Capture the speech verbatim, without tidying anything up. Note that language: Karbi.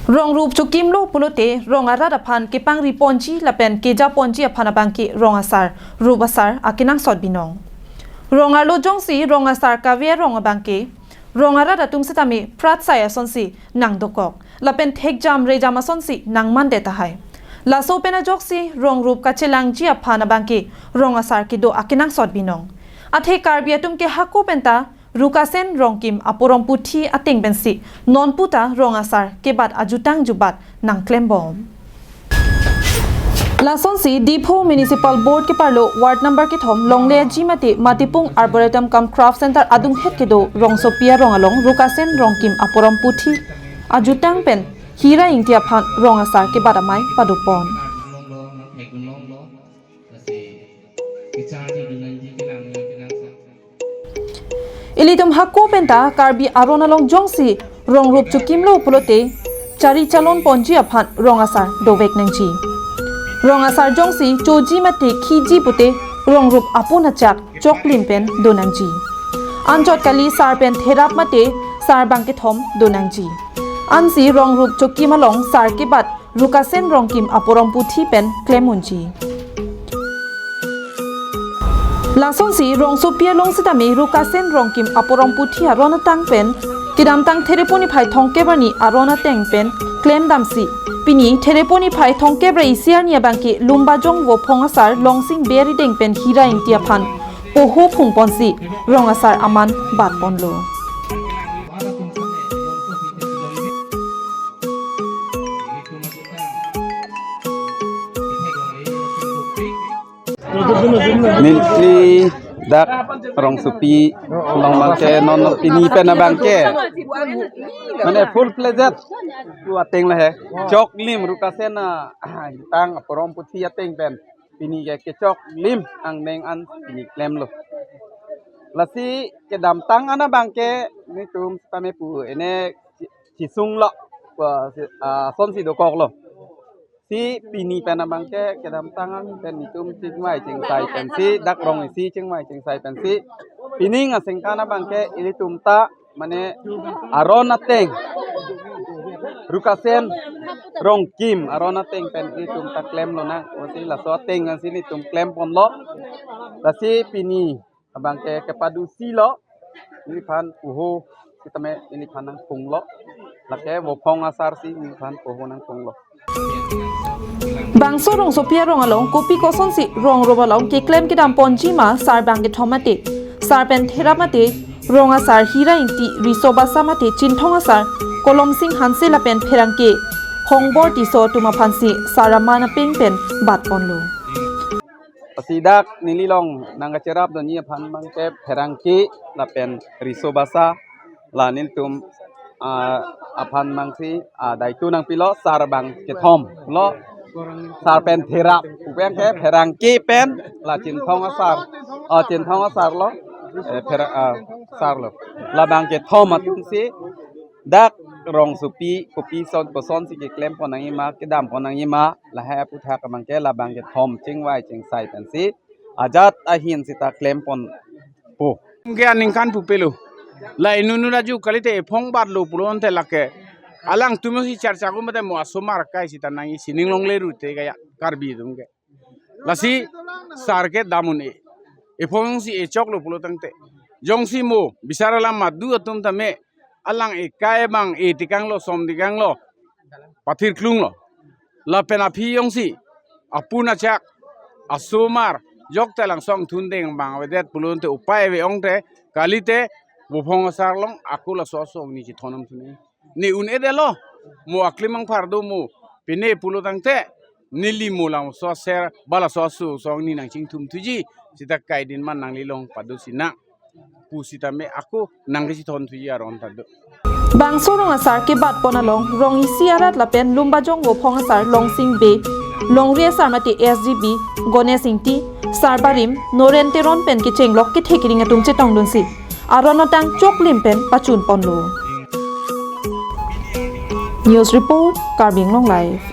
Rong rup chokimlo pulote rong arat aphan kepangri ponji lapen keja ponji aphan abangke rong asar, rup asar akenangsot binong. Rong arlo jongsi rong asar kave arong abangke rong arat atum setame prat sai asonsi nangdokok lapen thekjam rejam asonsi nangmande tahai. Laso pen ajoksi rong rup kachelangji aphan abangke rong asar kedo akenangsot binong. Athe Karbi atum ke hako penta Rukasen Rongkim aporom puthi ateng pensi non puta rong asar kebat ajutang jubat nangklembom. Lasonsi Diphu Municipal Board keparlo ward number kethom Longle Aji mate Matipung Arboretum cum Craft Center adunghet kedo Rongsopi arong along Rukasen Rongkim aporom puthi ajutang pen Hira Ingti aphan rong asar kebat amei padopon. Ilitum hako penta Karbi aron along jongsi rong rup chokimlo pulote chari chalon ponji aphan rong asar dovek nangji. Rong asar jongsi choji mate khiji pute rong rup apun achak choklim pen do nangji. Anchot kali sar pen therap mate sar bangkethom do nangji. Ansi rong rup chokim along sar kebat Rukasen Rongkim aporom puthi pen klem unji. Lasonsi Rongsopi along setame Rukasen Rongkim aporom puthi aron atang pen kedamtang Thereponi phai thongkep arni aron ateng pen klemdamsi pini Thereponi phai thongkep ra isi arni abangke Lumbajong Vophong asar Longsing Bey arideng pen Hira Ingti aphan poho phungponsi rong asar aman batponlo. Neli dak Rongsopi along abangke non pini pen abangke mane full fledged pu ateng lahei choklim Rukasen a tang aporom puthi ateng pen pini ke kechoklim angneng an pini klemlo. Lasi kedamtang an abangke netum setame pu ene chisunglo, ah, asonsi dokoklo. Si pini pen abangke kedamtang an pen netum chingvai chingsai pensi dak rong isi chingvai chingsai pensi pini asengkan abangke ilitum ta mane aron ateng Rukasen Rongkim aron ateng pen ilitum ta klemlonang. Osi laso ateng ansi netum klemponlo. Lasi pini abangke kepadusilo, neliphan poho setame neliphan nangphunglo. Lake Vophong asar si neliphan poho nangphunglo. Bangso Rongsopi arong along kopi kosonsi rong rup along keklem kedam ponji ma sar bangkethom mate sar pen therap mate rong asar Hira Ingti, Riso Basa mate Chinthong asar Kolomsing Hanse lapen pherangke Hongbor Tisso atum aphansi sar aman apeng pen batponlo. Lasi dak nelilong nangkacherap dunji aphan abangke pherangke lapen Riso Basa la nelitum, ah, aphan abangsi, ah, daitu nangpilo sar bangkethom lo sar pen therap pu abangke pherangke pen la Chinthong asar, ah, Chinthong asar lo, eh, phera-, ah, sar lo. La bangkethom atumsi dak Rongsopi kopi son kosonsi keklem ponnangji ma kedam ponnangji ma lahei aputhak abangke la bangkethom chingvai chingsai pensi ajat ahin sita klem ponpo. Ke aningkan pupelo. La inunu raju kalite ephong batlo pulote lake alangtum si charcha ko mate mo asomar kai sita nangji sining longle rute kaya Karbi atum ke. Lasi sar ke dam un-e. Ephong si echoklo pulo tangte jongsi mo bisar alam madu atum tame alang ekai abang e tikanglo som tikanglo pathir klunglo. Lapen aphi jongsi apun achak asomar jokte langsong thundeng bang avedet pulote upai ave ongte kalite Vophong asar along ako laso asong ni chithon nangthu-e. Ne un-edetlo mo aklimang phardo mo pine pulo tangte neli mo laso aser ba laso aso asong ni nangchingthum thuji sita kaidin man nanglilong pado sinang pu sitame ako nangkachithon thuji aron ta do. Bangso rong asar kebat pon along rong isi arat lapen Lumbajong Vophong asar Longsing Bey, Longri asar mate S G B Ganesh Ingti, sar barim Noren Teron pen kechenglok kethek ring atum chetongdunsi aron atang choklim pen pachun ponlo. News report, Karbi Anglong Live.